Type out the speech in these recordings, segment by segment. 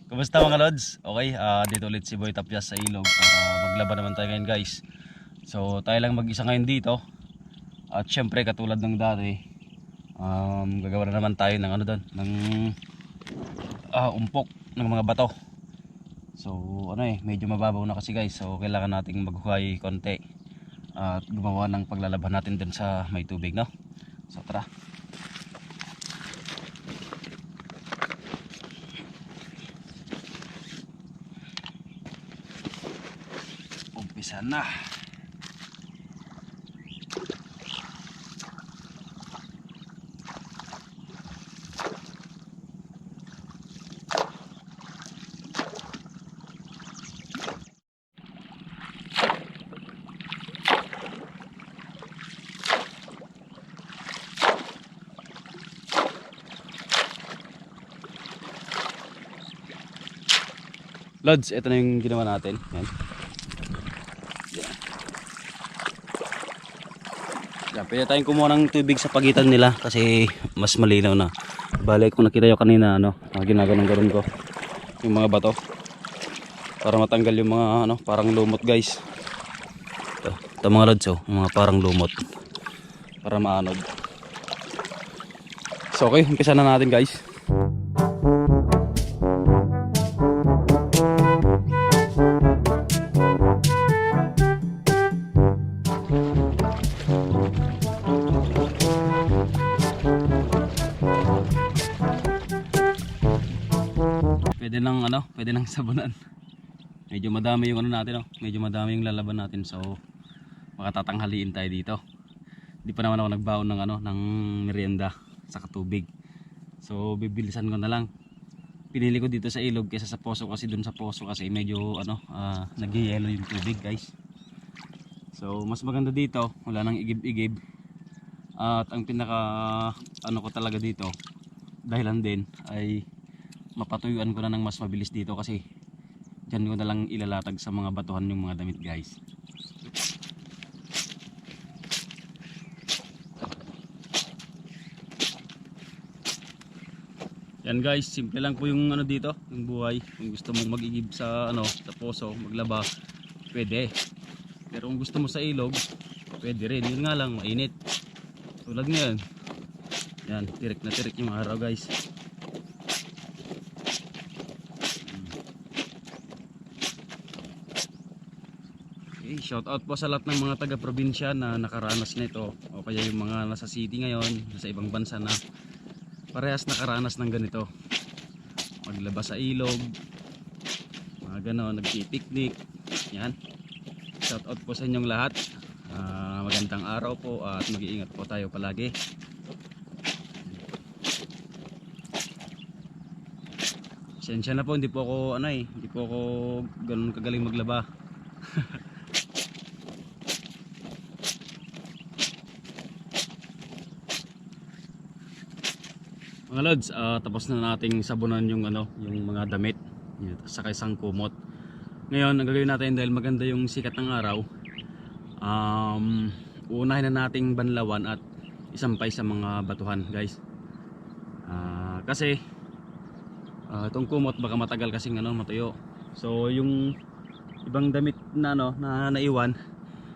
Kumusta mga lods? Okay, dito ulit si Boy Tapyas sa ilog para maglaba naman tayo ngayon guys. So tayo lang mag-isa ngayon dito. At syempre katulad ng dati, gagawa na naman tayo ng ano doon, ng umpok ng mga bato. So ano medyo mababaw na kasi guys. So kailangan nating maghuhay konti at gumawa ng paglalaban natin doon sa may tubig, no? So tara. Umpisa na. Lods, ito na yung ginawa natin. Yan. Yan, pwede tayong kumuha ng tubig sa pagitan nila kasi mas malinaw na. Bale, kung nakita nyo kanina, ginaganon-ganon ko yung mga bato para matanggal yung mga parang lumot guys. Ito mga lods, yung mga parang lumot para maanod. So okay, umpisa na natin guys. Pwede nang sabunan. Medyo madami yung natin, medyo madami yung lalaban natin. So makatatanghaliin tayo dito. Di pa naman ako nagbaon ng ng merienda sa tubig. So bibilisan ko na lang. Pinili ko dito sa ilog kaysa sa poso kasi dun sa poso kasi medyo nagyayelo yung tubig, guys. So mas maganda dito, wala nang igib-igib. At ang pinaka ko talaga dito, dahilan din ay mapatuyuan ko na ng mas mabilis dito kasi dyan ko na lang ilalatag sa mga batuhan yung mga damit, guys. Yan guys, simple lang po yung dito, yung buhay. Kung gusto mong mag-igib sa sa poso, maglaba, pwede. Pero kung gusto mo sa ilog, pwede rin. Yun nga lang, mainit. Tulad ngayon. Yan, tirik na tirik yung araw, guys. Okay, shout out po sa lahat ng mga taga-probinsya na nakaranas nito o kaya yung mga nasa city ngayon, nasa ibang bansa na parehas nakaranas ng ganito. Maglaba sa ilog, mga ganon, nagpipiknik. Yan. Shout out po sa inyong lahat. Magandang araw po at mag-iingat po tayo palagi. Pasensya na po, hindi po ako hindi po ako ganoon kagaling maglaba. Mga lods, tapos na nating sabunan yung yung mga damit sa isang kumot. Ngayon, ang gagawin natin dahil maganda yung sikat ng araw, uunahin na nating banlawan at isampay sa mga batuhan, guys. Kasi itong kumot baka matagal kasing matuyo. So yung ibang damit na na naiwan,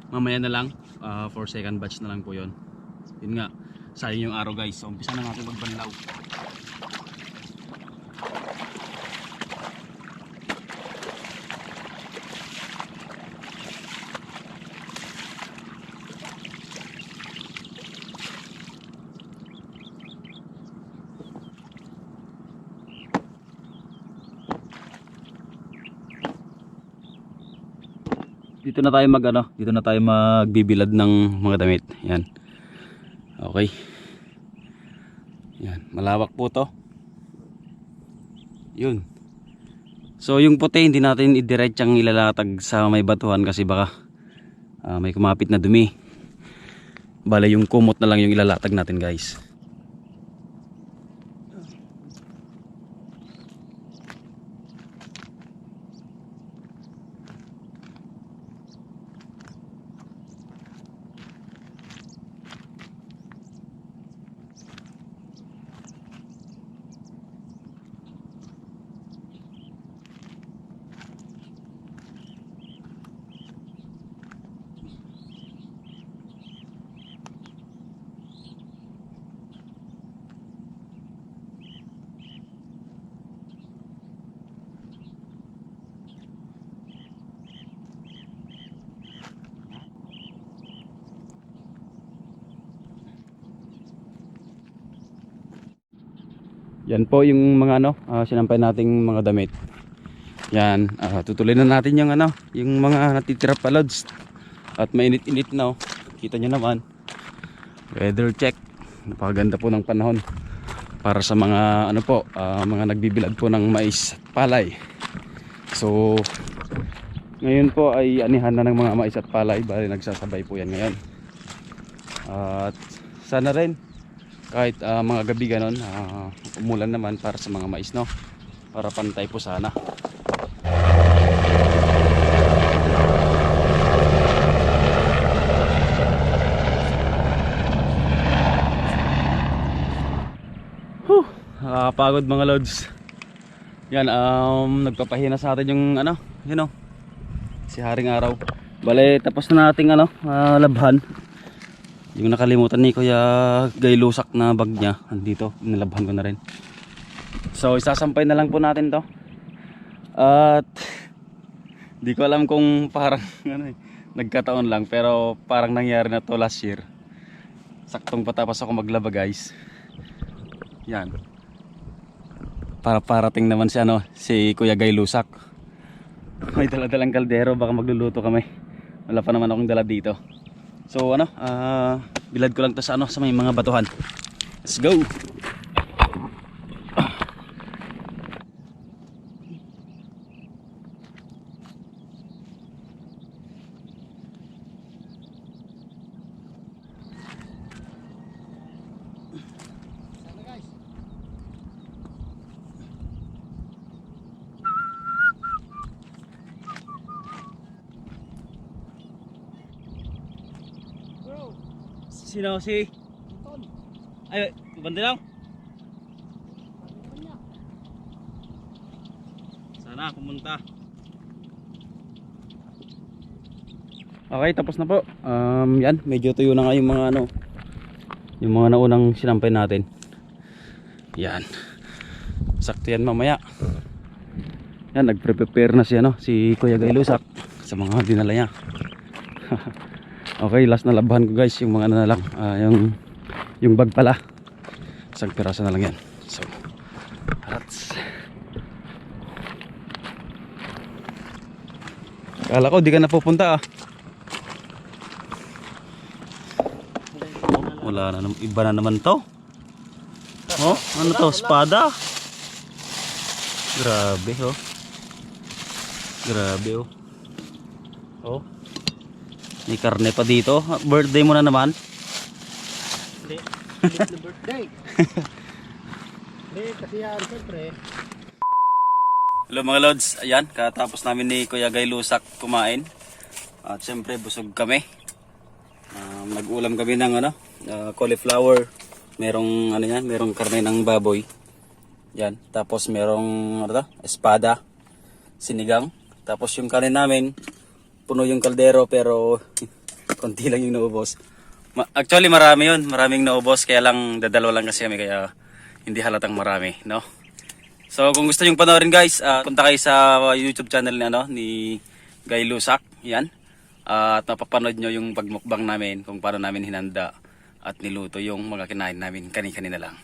mamaya na lang, for second batch na lang po yon. Yun nga, sayang yung araw, guys. So umpisa na natin magbanlaw. Dito na tayo dito na tayo magbibilad ng mga damit. Yan. Okay. Yan, malawak po 'to. Yun. So yung puti hindi natin idiretsang ilalatag sa may batuhan kasi baka may kumapit na dumi. Bale yung kumot na lang yung ilalatag natin, guys. Yan po yung mga sinampay nating mga damit. Yan, tutuloy na natin yung yung mga natitira pa lods. At mainit-init na, oh. Kita nyo naman. Weather check. Napakaganda po ng panahon para sa mga mga nagbibilad po ng mais at palay. So ngayon po ay anihan na ng mga mais at palay, bali nagsasabay po yan ngayon. At sana rin kahit mga gabi ganon, umulan naman para sa mga mais, no, para pantay po sana. Nakakapagod mga lods. Yan, nagpapahina sa atin yung si Haring Araw. Bale, tapos na nating labhan. Yung nakalimutan ni Kuya Gay Lusak na bag niya, andito, nilabhan ko na rin. So, isasampay na lang po natin to. At di ko alam kung parang nagkataon lang, pero parang nangyari na to last year. Saktong patapos ako maglaba, guys. Yan. Para parating naman si Kuya Gay Lusak. May dala-dalang kaldero, baka magluluto kami. Wala pa naman akong dala dito. So bilad ko lang to sa sa may mga batuhan. Let's go. Sino si? Ay, banda lang. Sana pumunta. Okay, tapos na po. Yan, medyo tuyo na nga yung mga yung mga naunang sinampay natin. Yan. Sakto yan mamaya. Yan, nagprepare na si Kuya Gay Lusak sa mga dinala niya. Okay, last na labahan ko, guys, yung mga na lang, yung bag pala. Isang piraso na lang yan. So, rats. Kala ko di ka napupunta Wala na naman, iba na naman to. Oh, ano to, espada. Grabe, oh. Grabe, oh. Oh. May karne pa dito. Birthday mo na naman. Hindi. Birthday. Hindi, kasi yan, siyempre. Hello mga lods. Ayan, katapos namin ni Kuya Gay Lusak kumain. At siyempre busog kami. Nag-ulam kami ng cauliflower. Merong merong karne ng baboy. Yan, tapos merong espada, sinigang. Tapos yung karne namin, puno yung kaldero pero konti lang yung naubos. Actually marami yun, maraming naubos, kaya lang dadalawa lang kasi kami, kaya hindi halatang marami, no? So kung gusto nyo panoorin, guys, punta kayo sa YouTube channel ni Gay Lusak, yan. At mapapanood nyo yung pagmukbang namin, kung paano namin hinanda at niluto yung mga kinain namin kani-kanina lang.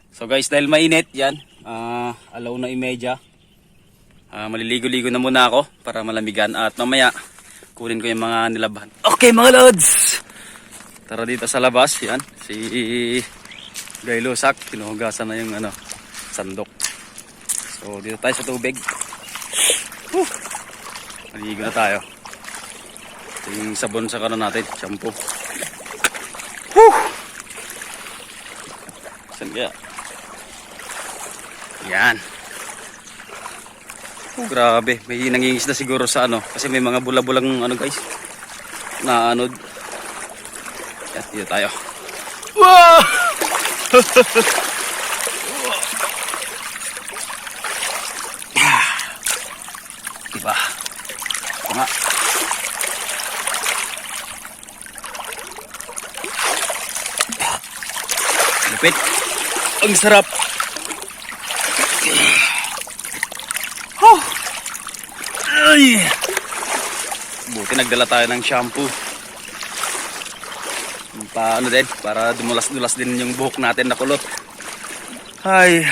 So guys, dahil mainit, yan, 1:30. Maliligo-ligo na muna ako para malamigan at mamaya kunin ko yung mga nilabahan. Okay mga lods, tara dito sa labas. Yan, si Gay Lusak, pinuhugasan na yung sandok. So dito tayo sa tubig. Maligo na tayo. Ito yung sabon sa kanan natin, shampoo. Saan kaya? Yan. Grabe, may nangingis na siguro sa kasi may mga bula-bulang guys, na anod. Yan, dito tayo. Wow! Diba? Mga lupit. Ang sarap. Ay! Buti nagdala tayo ng shampoo. Para dumulas-dulas din yung buhok natin na kulot. Ay.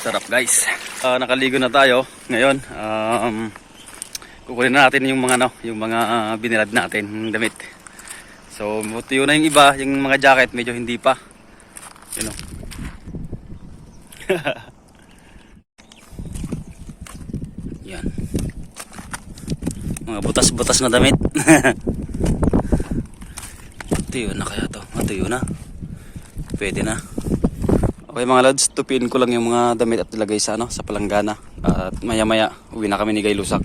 Sarap guys. Nakaligo na tayo ngayon. Kukunin na natin yung mga yung mga binilad natin ng damit. So, tuyo na yung iba, yung mga jacket medyo hindi pa. Yun o. Yan. Mga butas-butas na damit. Tuyo na kaya to? Tuyo na. Pwede na. Okay mga lads, tupiin ko lang yung mga damit at ilagay sa sa palanggana. At maya-maya uwi na kami ni Guy Lusak.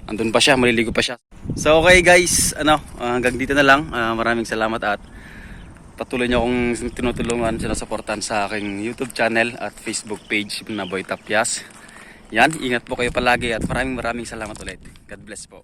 Andun pa siya, maliligo pa siya. So okay guys, hanggang dito na lang. Maraming salamat at patuloy niyo akong tinutulungan, sinusuportahan sa aking YouTube channel at Facebook page na Boy Tapyas. Yan, ingat po kayo palagi at maraming salamat ulit. God bless po.